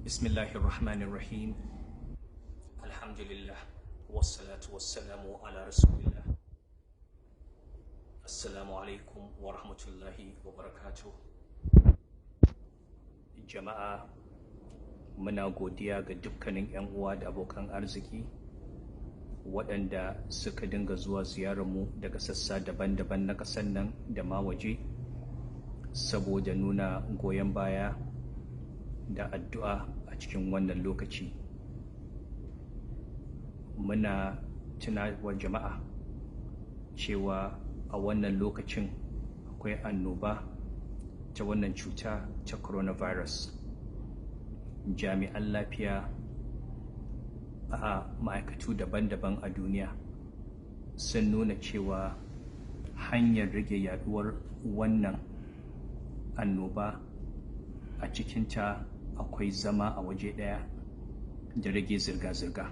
Bismillahir Rahmanir Rahim. Alhamdulillah. Wassalatu wassalamu ala Rasulillah. Assalamu alaikum wa rahmatullahi wa barakatuh. Jama'a, muna godiya ga dukkanin 'yan uwa da abokan arziki waɗanda suka dinga zuwa ziyararmu daga sassa daban-daban na ƙasar nan da ma waje saboda nuna goyon baya da addu'a a cikin wannan lokaci. Muna tunarwa jama'a cewa a wannan lokacin akwai annoba ta wannan cuta ta coronavirus. Jami'an lafiya a ma'aikatu daban-daban a duniya sun nuna cewa hanyar rage yaduwar wannan annoba a cikinta akwai zama a waje ɗaya da rage zirga-zirga.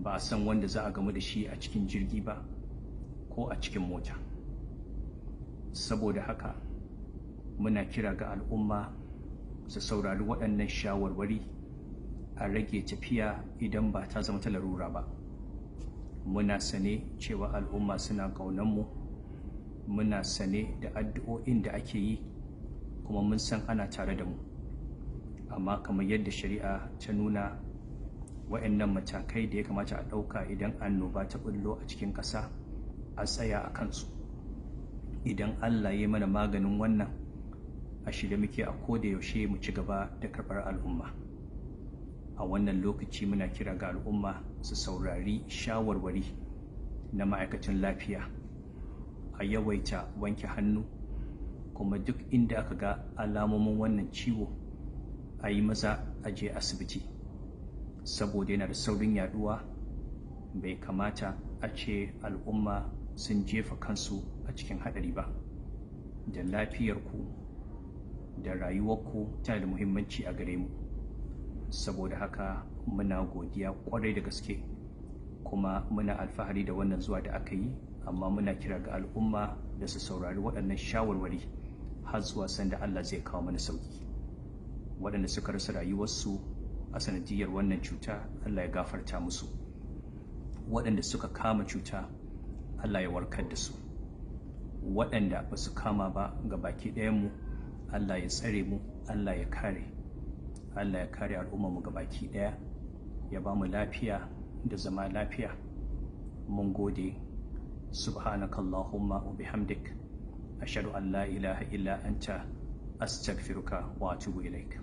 Ba a san wanda za a gamu da shi a cikin jirgi ba ko a cikin mota. Saboda haka muna kira ga al'umma su saurari waɗannan shawarwari, a rage tafiya idan ba ta zama ta larura ba. Muna sane cewa al'umma suna ƙaunanmu, muna sane da addu'o'in da ake yi, kuma mun san ana tare da mu. Amma kamar yadda shari'a ta nuna, waɗannan matakai da ya kamata a ɗauka idan annoba ta ɓullo a cikin ƙasa, a tsaya a kansu. Idan Allah ya mana maganin wannan, a shirye muke a koda yaushe mu ci gaba da karɓar al'umma. A wannan lokaci muna kira ga al'umma su saurari shawarwari na ma'aikatan lafiya, a yawaita wanke hannu, kuma duk inda aka ga alamomin wannan ciwo a yi maza a je asibiti, saboda yana da saurin yaduwa. Bai kamata a ce al'umma sun jefa kansu a cikin haɗari ba. Da lafiyarku da rayuwarku tana da muhimmanci a gare mu. Saboda haka muna godiya kwarai da gaske, kuma muna alfahari da wannan zuwa da aka yi, amma muna kira ga al'umma da su saurari waɗannan shawarwari har zuwa sanda Allah zai kawo mana sauki. Waɗanda suka rasa rayuwarsu a sanadiyar wannan cuta, Allah ya gafarta musu. Waɗanda suka kama cuta, Allah ya warkar da su. Waɗanda ba su kama ba, ga baki ɗayanmu, Allah ya tsare mu, Allah ya kare. Allah ya kare al'ummarmu ga baki ɗaya, ya ba mu lafiya da zama lafiya. Mun gode. Subhanakallahumma wa bihamdik, ashhadu an la ilaha illa anta, astaghfiruka wa atubu ilaik.